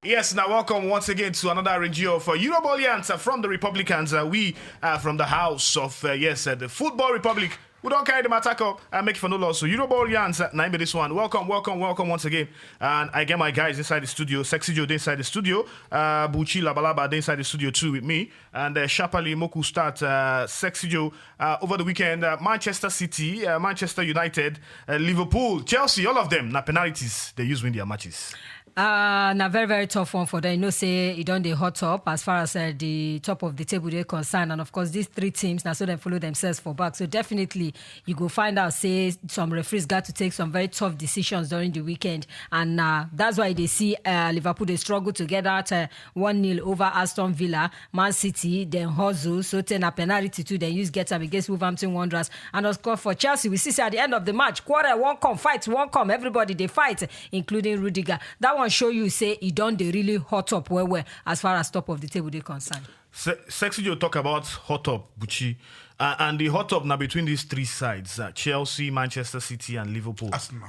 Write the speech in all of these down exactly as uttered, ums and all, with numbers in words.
Yes, now welcome once again to another range of uh, Euroball yarns uh, from the Republicans. Uh, we are from the house of, uh, yes, uh, the Football Republic. We don't carry the matter up and make it for no loss. So Euroball yarns, uh, nine this one. Welcome, welcome, welcome once again. And I get my guys inside the studio. Sexy Joe dey inside the studio. Uh, Buchi Labalaba dey inside the studio too with me. And uh, sharply, Moku start uh, Sexy Joe uh, over the weekend. Uh, Manchester City, uh, Manchester United, uh, Liverpool, Chelsea, all of them, na penalties they use win their matches. Uh, na very, very tough one for them. You know say e don dey hot up as far as uh, the top of the table dey concerned, and of course these three teams na so dem follow themselves for back. So definitely you go find out say some referees got to take some very tough decisions during the weekend, and uh, that's why they see uh, Liverpool dey struggle to get that uh, one nil over Aston Villa. Man City then hustle, so ten a penalty too, then use get am against Wolverhampton Wanderers, and of course for Chelsea we see say at the end of the match quarrel won't come, fight won't come, everybody they fight, including Rudiger. That one show you say e don dey really hot up well well as far as top of the table dey concerned. Se- Sexy Joe talk about hot up, Buchi, uh, and the hot up now between these three sides: uh, Chelsea, Manchester City, and Liverpool. Arsenal.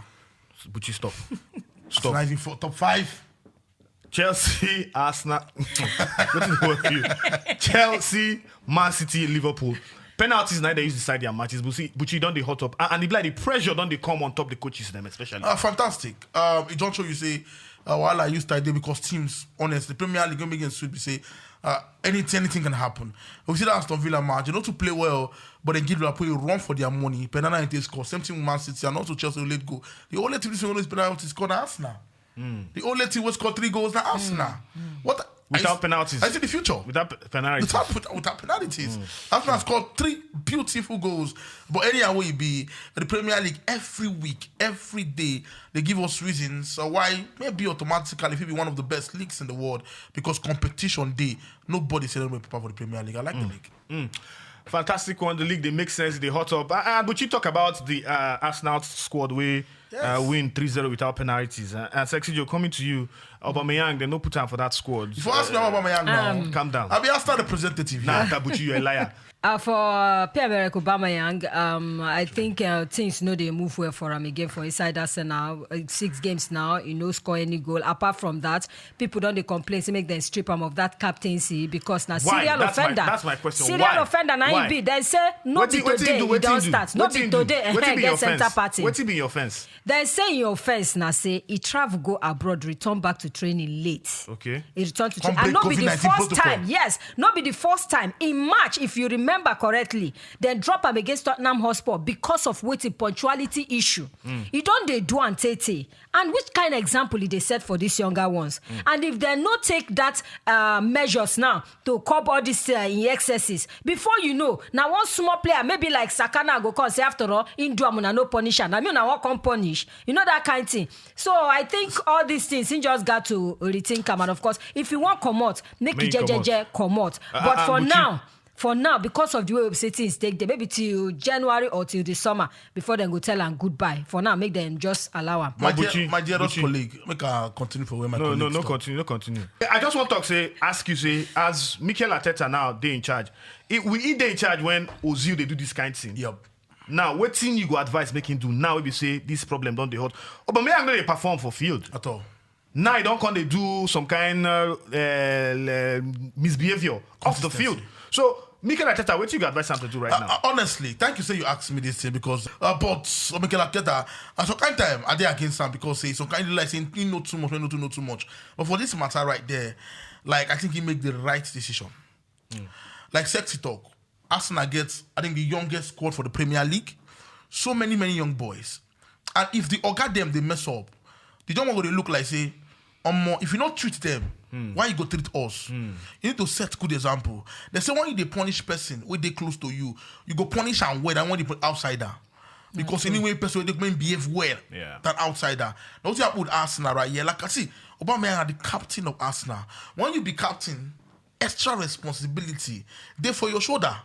Buchi, stop, Stop. stop. Top five. Chelsea, Arsenal. What is work you? Chelsea, Man City, Liverpool. Penalties now they use decide their matches, but see, but you don't they hot up, and, and the like the pressure don't they come on top the coaches them especially. Uh, fantastic. Um, it don't show you say uh, while I use tight because teams, honestly, Premier League when we get sweep, we say uh, anything anything can happen. We see that Aston Villa match, they not to play well, but they give Liverpool a run for their money. Penalty they score. Same thing with Man City and also Chelsea late goal. The only team this always penalty score na Arsenal. The only team was scored three goals na Arsenal. What Without I, penalties. I see the future. Without pe- penalties. Without, without penalties. Arsenal scored three beautiful goals. But anyhow, we be the Premier League every week, every day, they give us reasons uh, why maybe automatically it will be one of the best leagues in the world because competition day. Nobody said they prepare for the Premier League. I like the league. Fantastic one. The league they make sense. They hot up. Uh, uh, but you talk about the uh, Arsenal squad way uh, Yes. win three zero without penalties. Uh, and Sexy Joe, coming to you, Aubameyang, they no put time for that squad. If you ask me about my young now, Calm down. I'll be Arsenal representative. Nah, Yeah. Tabuchi, you're a liar. Uh, for Pierre-Emerick Aubameyang, um, I think uh, things know they move well for him again for inside Arsenal. Uh, six games now, he no score any goal. Apart from that, people don't they complain to make them strip him of that captaincy because now Why? serial That's my- offender. that's my question. Serial Why? offender now Why? He be. Then say no Wetin- be wetin today do- he wetin don't do- start. No wetin be do- today. wetin Eh, be get your center offense? party. Wetin be your offense? Then say your offense now say he travel go abroad, return back to training late. Okay. He returned to Come training. And break no be the COVID nineteen first protocol. Time. Yes, no be the first time. In March, if you remember correctly, then drop him against Tottenham Hotspur because of wetin punctuality issue. He don't they do and tete. And which kind of example did they set for these younger ones? And if they no take that uh, measures now to curb all these uh, in excesses, before you know, now one small player, maybe like Sakana, go come say after all, in do am una no punish am. I mean, I won't come punish. You know that kind of thing. So I think all these things, he just got to rethink them. And of course, if you want come out, make Make it it jejeje come out. Uh, But uh, for Buchi. Now, for now, because of the way we say things take, they maybe till January or till the summer before they go tell them goodbye. For now, make them just allow him. My, Buchi, dear, my dearest Buchi. Colleague, make I continue for where my No, colleague no, no, stop. Continue, no, continue. I just want to talk, say, ask you, say, as Mikel Arteta now, they in charge. It, we eat they in charge when Ozil they do this kind of thing. Yep. Now, what thing you go advise make him do now? If you say this problem don't they hot, Aubameyang no they perform for field. At all. Now he don't come they do some kind uh, uh, uh, misbehavior off the field. So Mikel Arteta, what you go advise him to do right Uh, now? uh, honestly, thank you say you asked me this thing because uh, but uh, Mikel Arteta, uh, some kind time I dey against him because say some kind like saying he know too much, he know too know too much. But for this matter right there, like I think he make the right decision. Like sexy talk, Arsenal gets I think the youngest squad for the Premier League. So many many young boys, and if the oga them they mess up, they don't want to look like say. Um, if you not treat them, why you go treat us? You need to set good example. They say when you dey punish person wey dey close to you, you go punish am well than when you put outsider. Because anyway, person wey dey make behave well Yeah. than outsider. Now what happen with Arsenal right here? Like I see, Aubameyang are the captain of Arsenal. When you be captain, extra responsibility dey for your shoulder.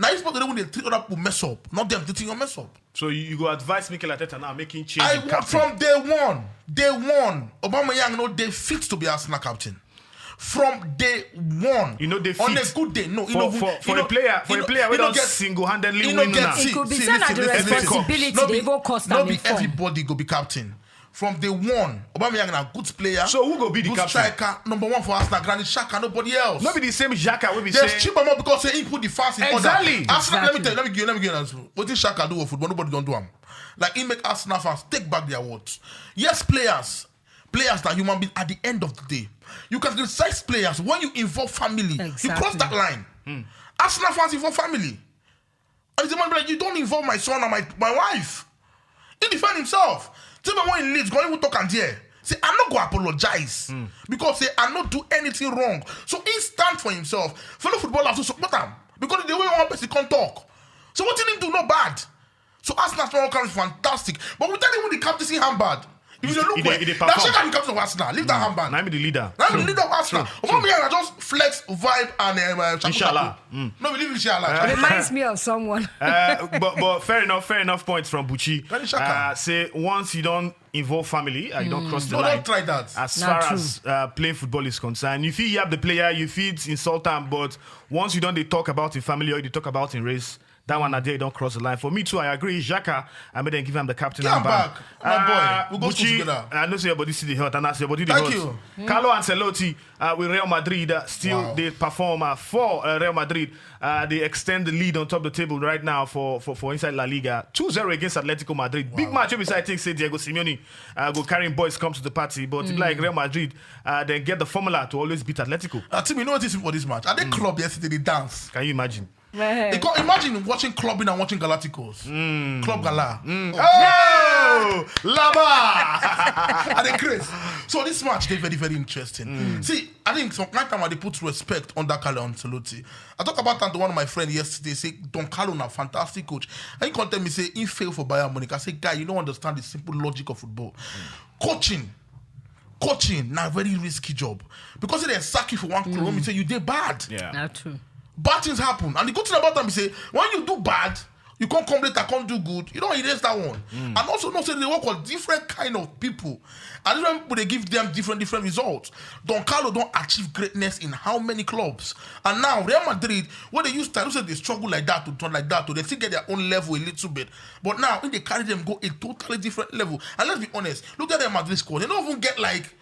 Now you supposed to when they treat other people mess up, not them treating your mess up. So you, you go advise Mikel Arteta now making change I in want captain. From day one, day one, Aubameyang no dey fit to be Arsenal captain. From day one, You know they on a fit. Good day, no, For- you know, for- you for know, a player- for you a know, player wey you know don get- single-handedly you know win get- una. see, It could be see, said na listen, the listen, listen. Responsibility No dey be- even cost No am be before. Everybody go be captain. from day one. Aubameyang na good player. So who go be the good captain? Striker, number one for Arsenal, Granit Xhaka, nobody else. No be the same Xhaka wey be There's say. Chibama because say he put the fast in Exactly. order. Arsenal, let me Exactly. tell you, let me give you, let me give you an answer. What did Xhaka do for football? Nobody don't do him. Like, he make Arsenal fans take back their words. Yes, players, players are human beings at the end of the day. You can criticize players when you involve family. You cross Exactly. That line. Arsenal fans involve family. And the man be like, you don't involve my son and my, my wife. He defend himself. Tell me when he leaves, go even talk and there. Say, I no go apologize because say I no do anything wrong. So he stand for himself. Fellow footballers who support him because the way one person can talk. So what did he do? No bad. So Arsenal strong comes fantastic. But we tell him when the captaincy handbag. If you look He dey- well, he dey now perform. Check out the captain of Arsenal. Leave that handband. Na him be the leader. Now the leader of Arsenal. Aubameyang just flex, vibe, and um, uh, Shaku Inshallah. Shaku. No, we leave Inshallah. Reminds me of someone. Uh, but but fair enough, fair enough points from Buchi. Granit Xhaka. Uh, say once you don't involve family, uh, you don't cross the No, line. Don't try that. As Na far true. As uh, playing football is concerned, if you have the player, you fit insult him. But once you don't, they talk about in family or they talk about in race, that one a day don't cross the line. For me too, I agree. Xhaka, I made them give him the captain. Get him Armband. Back. My boy, we go school Buchi, together. I know say your body see the hurt, and I say your body the Thank hurt. You. Carlo Ancelotti uh, with Real Madrid uh, still Wow. They perform uh, for uh, Real Madrid. Uh, they extend the lead on top of the table right now for for, for inside La Liga. Two zero against Atletico Madrid. Big match. Which I think say Diego Simeone uh, go carrying boys come to the party, but like Real Madrid, uh, then get the formula to always beat Atletico. I think we know what is for this match. I think club yesterday they dance. Can you imagine? You can imagine watching clubbing and watching Galacticos. Club Gala. Oh, Laba! And they craze. So this match they very very interesting. See, I think some kind of time they put respect on that Carlo Ancelotti. I talk about that to one of my friends yesterday. Say Don Carlo na fantastic coach. And he come tell me say he fail for Bayern Munich. I say guy, you don't understand the simple logic of football. Coaching, coaching na very risky job because if they sack you for one club, you say you dey bad. Yeah. Na true. Bad things happen. And the good thing about them is say when you do bad, you can't come later, can't do good. You don't erase that one. And also know say they work with different kind of people. And different people they give them different different results. Don Carlo don't achieve greatness in how many clubs? And now Real Madrid, where they used to say they struggle like that to turn like that to they still get their own level a little bit. But now if they carry them go a totally different level. And let's be honest, look at Real Madrid squad. They don't even get like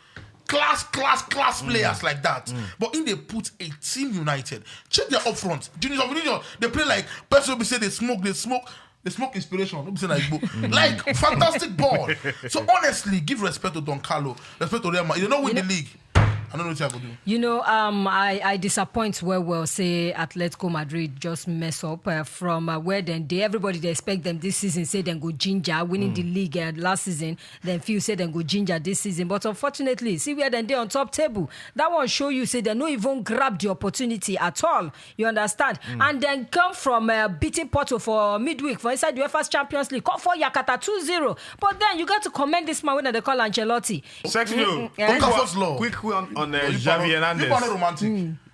class, class, class players like that. But in they put a team united. Check their up front. Junior Vinicius, they play like person will say they smoke, they smoke, they smoke inspiration. Don't be say like, like fantastic ball. So honestly, give respect to Don Carlo, respect to Real Madrid. You know win the league. I don't know what I go do. You know, um, I, I disappoint well, well. Say Atletico Madrid just mess up uh, from uh, where then they everybody they expect them this season. Say then go ginger winning the league uh, last season. Then few say then go ginger this season. But unfortunately, see where then they on top table. That one show you say they no even grab the opportunity at all. You understand? And then come from uh, beating Porto for midweek for inside the UEFA's Champions League. Come for Yakata two zero. But then you got to commend this man when they call Ancelotti. Sex you. Yeah. Quick Okafor's one, law. Quick one on uh, You Xavi are- Hernandez. You are not romantic.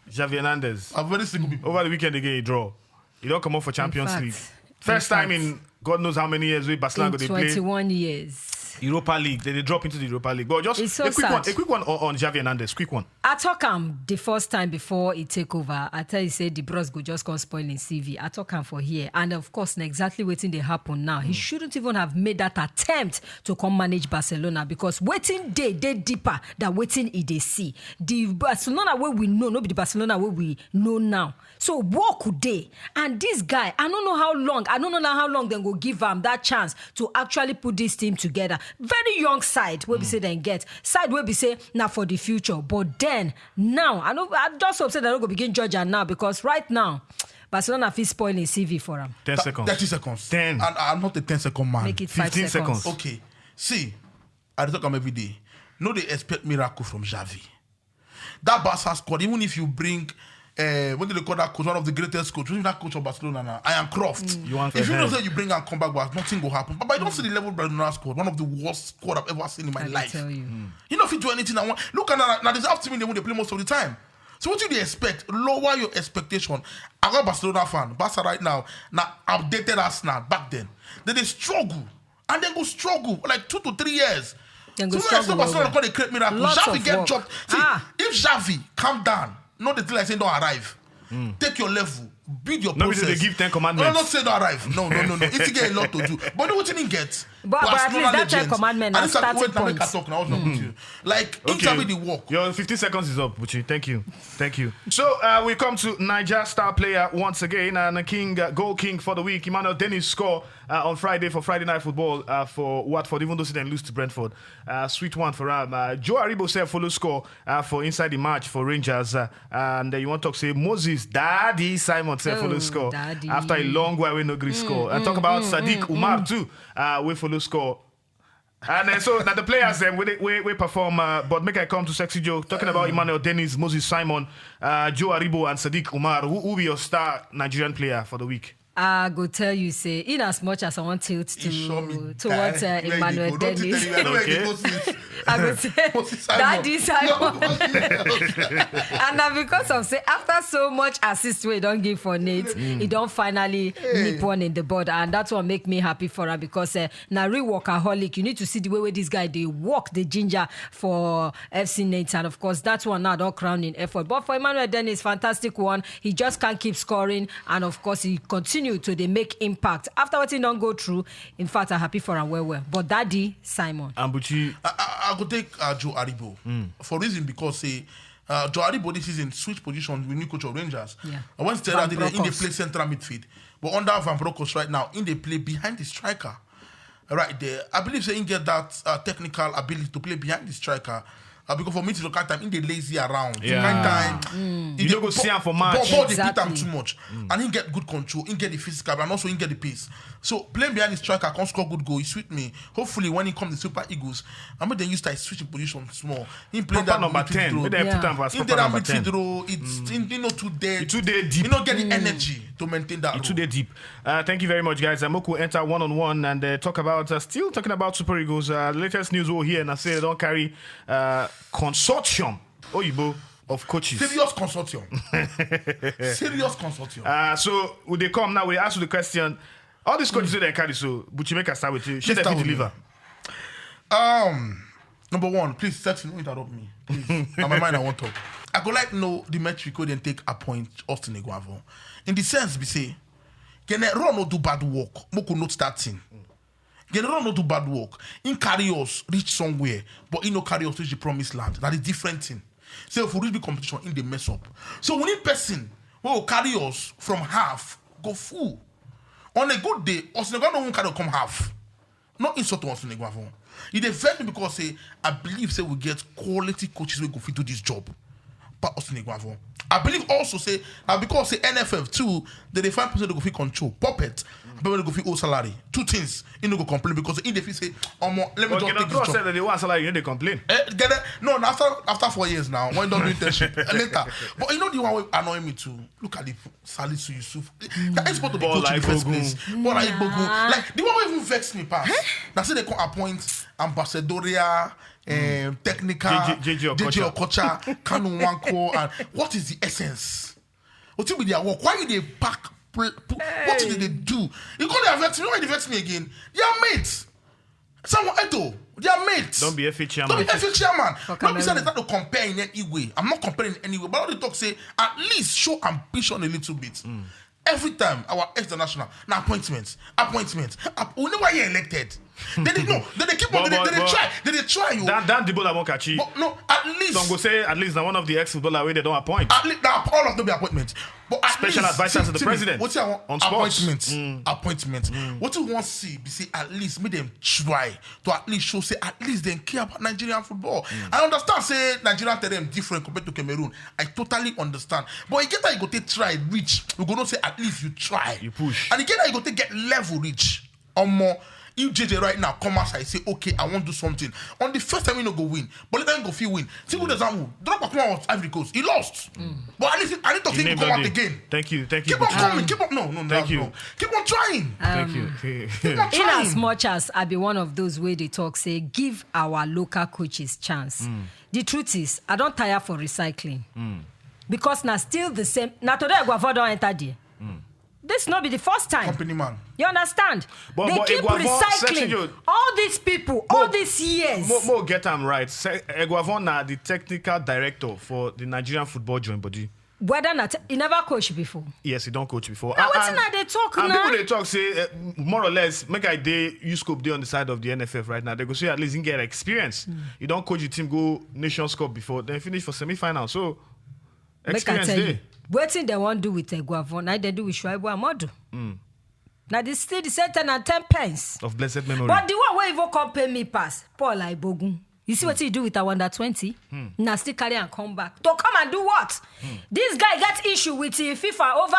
Xavi Hernandez. I'm very single people. Over the weekend again, he draw. He don't come up for Champions fact, League. in First time fact. In God knows how many years we Barcelona In go they play twenty-one years. Europa League. Then they drop into the Europa League. But just It's so a quick one, sad. A quick one on, on Xavi Hernandez. Quick one. I talk am the first time before he take over. I tell you say the bros go just come spoil in C V. I talk am for here, and of course, na exactly wetin dey happen now. He shouldn't even have made that attempt to come manage Barcelona because wetin dey dey deeper than wetin he dey see. The Barcelona wey we know, no be the Barcelona wey we know now. So work dey, and this guy, I don't know how long, I don't know how long dem go give am that chance to actually put this team together. Very young side wey be say dem get, side wey be say na for the future. But then now, I know I just hope say dem no go begin judge am now because right now, Barcelona fit spoil im C V for am. Ten seconds. Thirty seconds. Ten. And I'm not a ten second man. Make it five Fifteen seconds. seconds. Okay. See, I dey talk am every day. No, they expect miracle from Xavi. That Barca squad, even if you bring, uh, what do they call that coach? One of the greatest coach. Even that coach of Barcelona now, Ian Croft. You want If to you know head. Say you bring and come back, but nothing will happen. But I don't see the level of Barcelona squad. One of the worst squad I've ever seen in my I dey life. Tell you. You know, if you do anything I want, look at now. Now this afternoon they, they play most of the time. So what do they expect? Lower your expectation. I got Barcelona fan. Barca right now, now outdated Arsenal back then. Then they struggle. And then go struggle like two to three years. Then go So struggle Barcelona well, call they create miracle. Lots Xavi of get work. Chopped. See, Ah. If Xavi calm down, no, the thing like say don't arrive. Take your level, build your No be say process. they give Ten No, Commandments. Not say don't arrive. No, no, no, no. It's get a lot to do. But you know what you get? But, but at least Arsenal that ten legends. commandment At na least I starting wait na make I point. Talk now. What's wrong with you? Like, Okay. Inter with the work. Your fifteen seconds is up, Buchi. Thank you. Thank you. So uh, we come to Niger star player once again and the king, uh, goal king for the week. Emmanuel Dennis score uh, on Friday for Friday Night Football uh, for Watford, even though they lose to Brentford. Uh, sweet one for him. Uh, Joe Aribo said follow score uh, for inside the match for Rangers. Uh, and uh, you want to talk say Moses, Daddy Simon said follow Oh, score Daddy. After a long while we no gree score. And talk about Sadiq Umar too. Uh, we follow score. And uh, so now the players them we, we, we perform, uh, but make I come to Sexy Joe talking about Emmanuel Dennis, Moses Simon, uh, Joe Aribo, and Sadiq Umar. Who, who be your star Nigerian player for the week? I go tell you, say, in as much as I want tilt to He show me towards uh, direct where he Emmanuel go. Don't you Dennis, tell me, I know where he Okay. go since. I go say, Moses Simon. Daddy Simon. No, Moses Simon. And now because of say after so much assist we don't give for Nate, he don't finally nip one in the bud, and that's what make me happy for her because uh, now real workaholic. You need to see the way where this guy they work the ginger for F C Nate, and of course that one now don't crown in effort. But for Emmanuel Dennis, fantastic one. He just can't keep scoring, and of course he continue to they make impact after what he don't go through. In fact, I'm happy for him well well. But Daddy Simon, And Buchi, I, I, I go take uh, Joe Aribo for reason because say uh, Joe Aribo this season switch position with new coach of Rangers. Yeah. I want to tell Van that they in the Bronckhorst. Play central midfield, but under Van Bronckhorst right now in the play behind the striker, right there. I believe say he get that uh, technical ability to play behind the striker. Uh, because for me to look at time, in the lazy around. Yeah. Kind time, You don't go see am for match. Ball, ball they beat am Exactly. too much, and he get good control, he get the physical, and also he get the pace. So playing behind the striker, can score good goal. He sweet me. Hopefully, when he comes the Super Eagles, I'm going to use that switching position small. He play Proper that number midfield ten. Role. Make dem put Yeah. am as In proper that number midfield ten. Role, it's in you know too dead. It too dey deep. You know, get the energy to maintain that. It too Role. Dey deep. Uh, thank you very much, guys. And Moku enter one on one and uh, talk about uh, still talking about Super Eagles. Uh, latest news we'll hear and I say they don't carry uh, consortium Oyibo of coaches. Serious consortium. Serious consortium. Uh, so would they come now? We ask you the question. All these coaches they carry so, but you make us start with you. Should Start they with deliver? Um, number one, please, Sexy, don't interrupt me. Please, on my mind, I want talk. I go like know the metric wey dem take appoint Austin Eguavoen. In the sense, be say, Gene Ron no do bad work. Moku note that thing. Gene Ron no do bad work. He carry us reach somewhere, but he no carry us reach the promised land. That is different thing. So if we reach the competition, in the mess up. So we need person who will carry us from half go full. On a good day, Austin Eguavoen no won't carry come half. No insult to Austin Eguavoen. It dey vex me because say I believe say we get quality coaches wey go fit do this job. But Austin Eguavoen. I believe also say na because say N F F too, they dey find person to go fit control puppet, but when they go fit owe salary. Two things, he no go complain because he dey feel say, omo, let me But just you know, take this Trust job. Said that they want salary, you know, they complain. Eh, get it? No, na after after four years now, when you don't do internship later. But you know the one wey annoy me too. Look at the Salisu Yusuf. That is supposed to be Bola coach in the first Ibogun. Place. Bola Ibogun. Like the one wey even vex me pass. Na say they come appoint ambassadorial, um, technical J J, J J Okocha. Okocha, Kanu Nwankwo, and what is the essence? What will be their work? Why you dey pack? Pl- pl- What did they do? You go dey vex me. Why they vex me again? They are mates. Samuel Eto'o, they are mates. Don't be F A chairman. Don't be F A chairman. For Not be say Cameroon. They start to compare in any way. I'm not comparing in any way, but I want to talk say at least show ambition a little bit. Every time our ex-international, na appointments, appointments. App- we never hear elected. They dey no, they dey keep on, But- they, but- they, they but- try, they, they try you. Dan Dan Dibola Mokachi. But no, at least Some go say at least now one of the ex footballer where they don't appoint. At least now all of them be appointments. But at Special least, advisor to the president What you want on sports. Appointments, appointments. What you want see be say at least make them try to at least show say at least they care about Nigerian football. I understand say Nigerian terrain different compared to Cameroon. I totally understand. But you get how you go take try reach. We go know say at least you try. You push. And you get how you go take get level reach. Omo, if J J right now come outside say okay, I want do something. On the first time you no go win, but later you go feel win. See good example. Drogba come out Ivory Coast, he lost. But at least I need to Your feel name come don't out dey. Again. Thank you, thank you. Keep on Buchi. Coming, keep on. No, no, no, Thank you. No. Keep on trying. Thank you. Keep on In trying. As much as I be one of those way they talk say give our local coaches chance. The truth is, I don't tire for recycling because now still the same. Now today Eguavoen don't enter there. This not be the first time. Company man. You understand? But- They but keep Eguavoen, recycling Sexy Joe, all these people all these years. Mo, Mo get am right. Se- Eguavoen na the technical director for the Nigerian football joint body. Whether not, you never coach before. Yes, you don't coach before. Now, wetin I dey talk and now? People dey talk say uh, more or less make I dey use scope dey on the side of the N F F right now. They go say at least he get experience. You don't coach the team go Nations Cup before, then finish for semi-final. So Make I experience tell you, dey. Wetin they wan do with Eguavon, na they do with Shuaibu Amadu. Na the still the same ten and ten pence. Of blessed memory. But the one wey even come pay me pass, Paul Aibogun. You see what he do with our under twenty? Na still carry and come back to come and do what? This guy get issue with the FIFA over,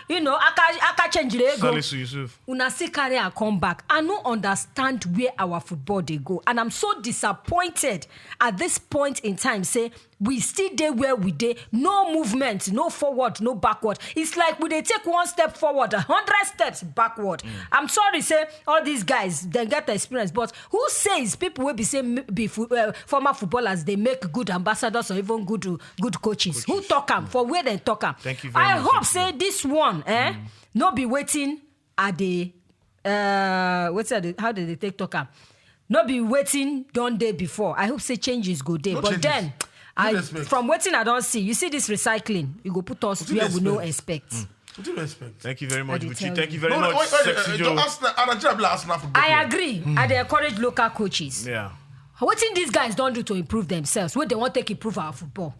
you know, aka aka change the ego. Salisu Yusuf. Una still carry and come back. I no understand where our football dey go, and I'm so disappointed at this point in time. Say we still dey where we dey, no movement, no forward, no backward. It's like we dey take one step forward, a hundred steps backward. I'm sorry, say all these guys dem get experience, but who says people wey be say m- be fo- uh, former footballers dey make good ambassadors or even good good coaches? Who talk am for where dem talk am? Thank you very I much, hope Sexy say this one, eh, no be wetin I dey uh, wetin I dey how dey dey take talk am. No be wetin don dey before. I hope say changes go dey. No But changes. Then, No I, respect. From wetin I don see, you see this recycling, you go put us Wetin where we no respect? Expect. With due respect. Thank you very much, dey Buchi. tell Thank you you. very No, no, much, wait, wait, Sexy wait, Joe. Arsenal, Arsenal, Arsenal, Arsenal football I player. Agree. I dey encourage local coaches. Yeah. Wetin these guys don do to improve themselves? Wey they wan take improve our football.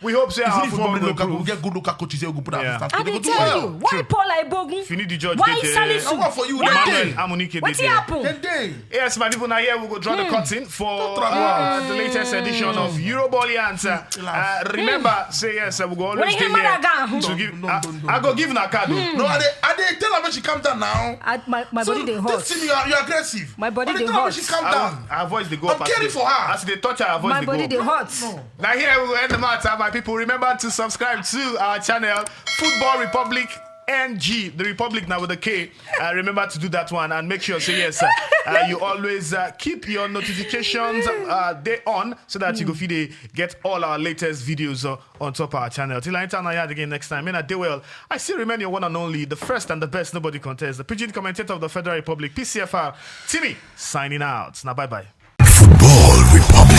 We hope say Is our it football from go local, we improve. Get good local coaches here, we go put our Yeah. staff. I They dey go do tell well. You, why True. Paul Aibogun? Finidi George Why dey there. Salisu? How about for you? Why? Emmanuel They dey. Amunike Wetin dey there. Happen? They dey. Yes, my people, now here we go draw the Hmm. curtain for Don't drag uh, us. the latest edition of Eurobolians. Uh, Relax. uh, remember, say yes, uh, we go always When stay he mad here again. To Don't, give, don't, I, don't, don't. I go give na card. Oh. No, I dey, I dey tell her when she calm down now. I, my my So body dey this hot. Thing, you are, you are aggressive. My body I dey tell her when hot. she calm Her, down. Her voice dey go I'm up. as caring the- for her. As they touch her, her voice My dey body go dey up. Hot. No. Now here we go end the matter, my people. Remember to subscribe to our channel, Football Republic N G, the Republic now with a K. Uh, remember to do that one and make sure say yes. Uh, uh, you always uh, keep your notifications uh, they on so that you go fit dey get all our latest videos uh, on top our channel. Till I enter our yard again next time, man, I do well. I still remain your one and only, the first and the best, nobody contests, the Pidgin commentator of the Federal Republic, P C F R, Timmy, signing out. Now bye bye. Football Republic.